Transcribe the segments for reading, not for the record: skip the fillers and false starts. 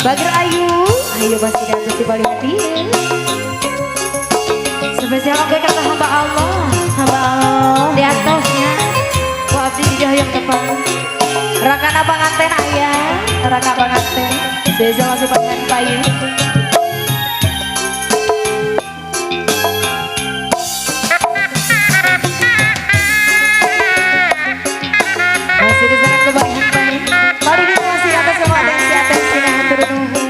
Bager Ayu, ayo masih datang si balik hati. Spesial oke kata hamba Allah, Hamba Allah. Di atasnya. Ku abdi di yang tepat. Rakana panganten ayah, raka panganten. Spesial masih pangan payu. Masih di sana kebalikan payu. Mari kita masih atas semua atensi atensi nah hatur nuhun.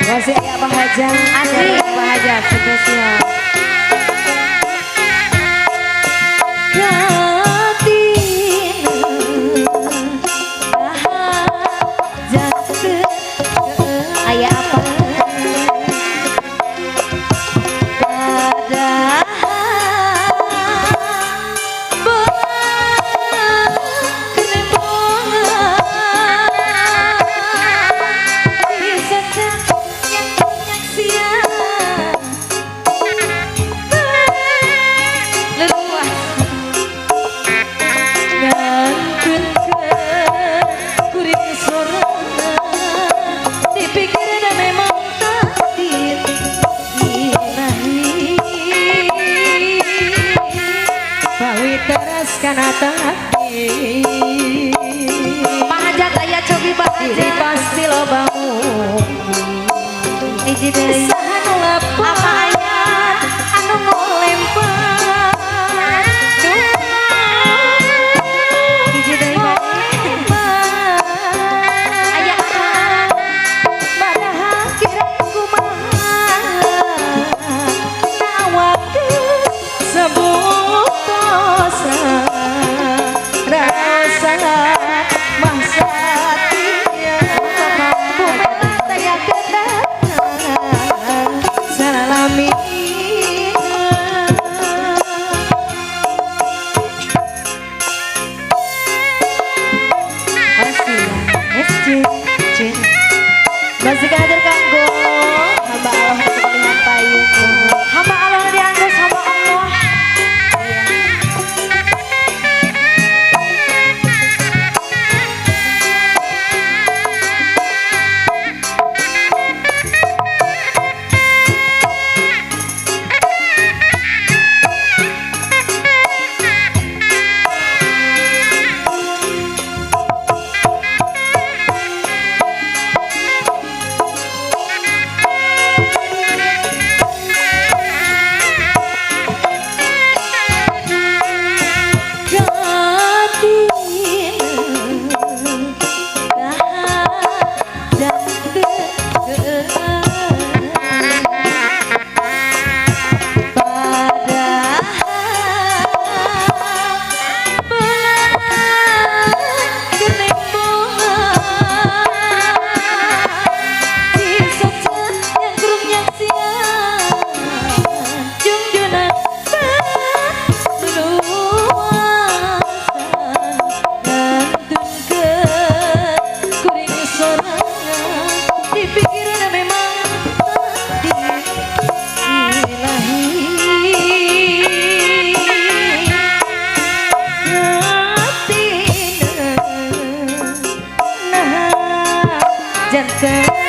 Masih ayah Abah Hajat, Asli Abah Hajat spesial. Ayah apa? Pak Hajat ayah cobi Pak Hajat pasti lobamu. Hiji deui. Apa ayah anu ngolempar. Hiji deui Ayah apa? Padahal kira kumaha nawakeun sebutosa rasa mahsatia bumena taya kedahan salamina. Asia SJ Channel masih hadir kanggo hamba Allah sekalian payung Hamba Allah dianggo sama Allah. Jantan.